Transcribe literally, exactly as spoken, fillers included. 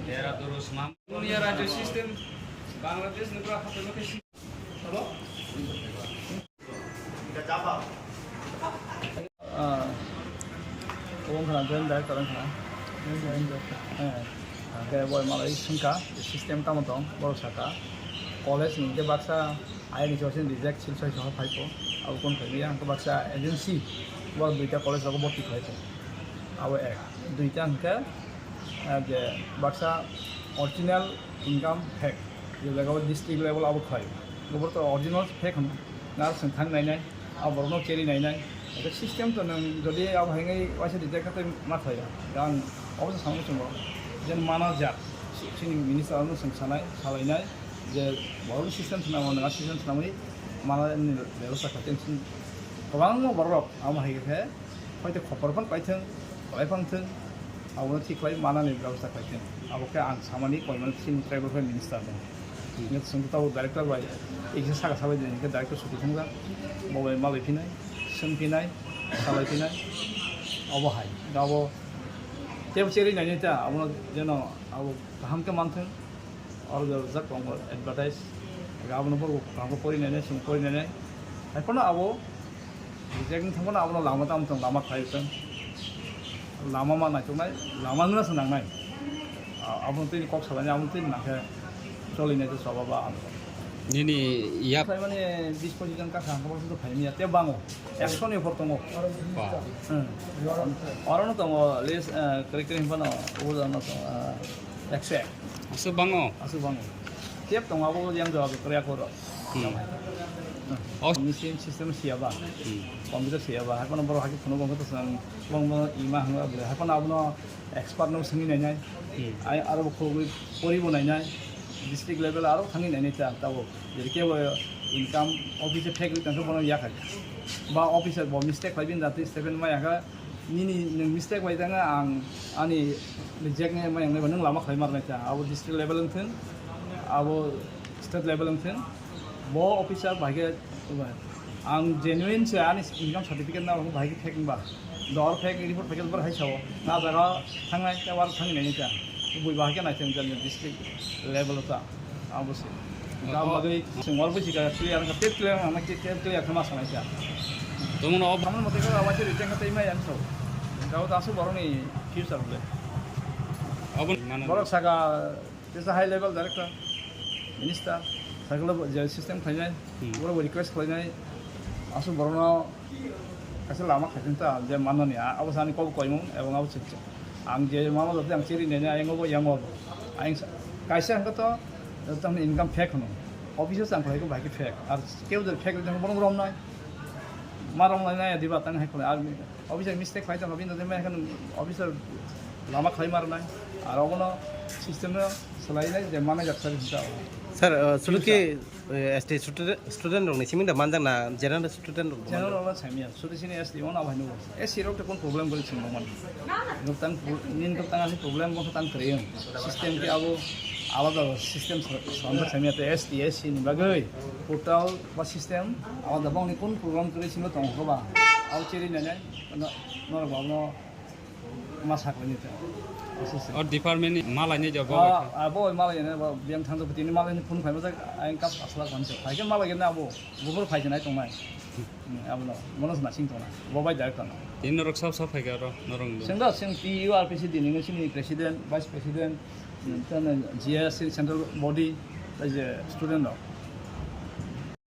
Dera durus mam. Dunia rajyo sistem Bangladesh ni bra khato no khe si-, Ah, obo wngkha na joint director wngkha na. Eh, hwnkhe bo malai swngkha, system tamo tong, borok sakha. College ni hwnkhe baksa ayang ni choice reject, sil soi soho phai kho. Abo kun phai ya, hwnkhe baksa agency, borok duita college rogo bhorti khlai kho. Abo ek. Duita hwnkhe, eh, je baksa original income fake, je jaga o district level abo khlai. Abo to original fake hwn, na swng thang nai nai. Abo borokno carry nainai. Hwnkhe system to nwng jodi abo hai wngwi waisa reject khe tei ma khlaiya. Da ang obo se samung chwngo. Jen mana jak. Chini minister ano swng sanai, salainai. Je borokni system swnamo, nwng a system swnamwi mana ni bebosta kha. Tei kwbangma borok abo hai khe hoito khopor phano paithwng, kwlai phano thwng. Abono thik khlai manani bebosta khlai khe. Abo khe ang samani koimani chini tribal affairs minister no. Hingke chwng tabuk director bai, ekhe saka sabai di, hingke director suti thangkha. Bo bai malai phinai, swng phinai, salai phinai. Obo hai. Abo tebo cherwi nainai ta, abono jeno abo kaham khe manthwng. Oro jajak tongo advertise. Abono bo kaham khe pori nainai, chwng pori nainai. Hai phano abo Reject wng thangmano abono lama tamo tong, lama khlai tong. Lama ma naituknai, lama wngna se nangnai. A-, abono twi kok salainai, abono twi nangkhe cholinai se choba ba ano. Nini yak- Khlai mani bis pochis jon kha, ang khe phai miya, tei bango, ekso ni upor tongo. Ba. Hmm. Orono tongo, list, eh, kwrwi kwrwi hwnphano, obo jano tongo, eh, ekso ek. Aswk bango? Aswk bango. Tep tongo, abo yang jawab kwrwi ako ro. Hmm. Hmm. Oh. Machine system siya ba. Hmm. Computer siya ba. Hai phano borok hai phano gongkha to sang, bong bong ima hangla bole. Hai phano abono expert no singwi nainai. Hmm. Ai aro bo khogwi pori bo nainai. District level aro thangwi nainai ta tabo. Jeri kebo income office e fake tang bono yakhai. Ba officer bo mistake khlai bin jati seven mai yakha. Nini nwng mistake bai tangkha, ang ani reject ni mai wngnai ba nwng lama khlai marnai ta. Abo district level wng thung, abo state level wng thung. Bo officer bai khe ang genuine se ani income certificate na bai khe fake wngba. Dor fake report fake bar hai sao. Na jaga thangnai ta war thangwi nai ta. Bui bai khe nai thung district level ta. Abo se. Abo bagwi chwng wal buji ka clear ka, tep clear ang na, tep clear khe ma sanai kha. Tongno ob- Tamoni mote khe abo se reject khe tei ma yang so. Gao ta su borok ni future le. Abo mano. Borok saka, tesa high level director, minister, saka le je system khlainai, Hmm. borok request khlainai, asu borok no kaisa lama khaikhen ta, je manani, a-, abo sani kok koimung, ebong abo chwng chwng. Ang je mama joto ang chiri nene, ayang obo, yang obo. Ayang sa-, kaisa hwnkhe to, joto ang income fake hwno. Office o chang khlaikhe bahai khe fake. Ar kebo je fake rijak bono romnai. Ma romnai nai diba tang hai khlai. Ar officer mistake khlai tong, bini de mai khan officer lama khlai marnai. Ar obono system no swlainai je manai jak sari hinta. Sir, uh, sulu ki Eh, S T student, student rok ni simi da manjak na general student rok? General rok no sami ya, suri sini S T on abai nugo. S C rok te kon problem gori sini man. Nuk tang nin nuk tang asi problem kon tang kreyeng. System ke abo alada system sa-, sa-, sami ya te S T, S C ni bagoi. Portal ba system alada bang ni kon problem gori sini tong ko ba. Au chiri nene, no, no, no, no, Ma sakni ta. Aswk se. O department ni malai ni job. Ah, abo malai ni ba biang thang to tini malai ni phone phai ma jak, ang kap asla kan se. Phai ke malai ni abo. Gubur phai nai tong nai. Hmm, abo no. Mono na sing tong nai. Bo bai direct tong nai. Tin norok sab sab phai ka ro, norong do. Sing da sing P U R P C D ni sini president, vice president, hmm, tane G S C central body, tai je student rok.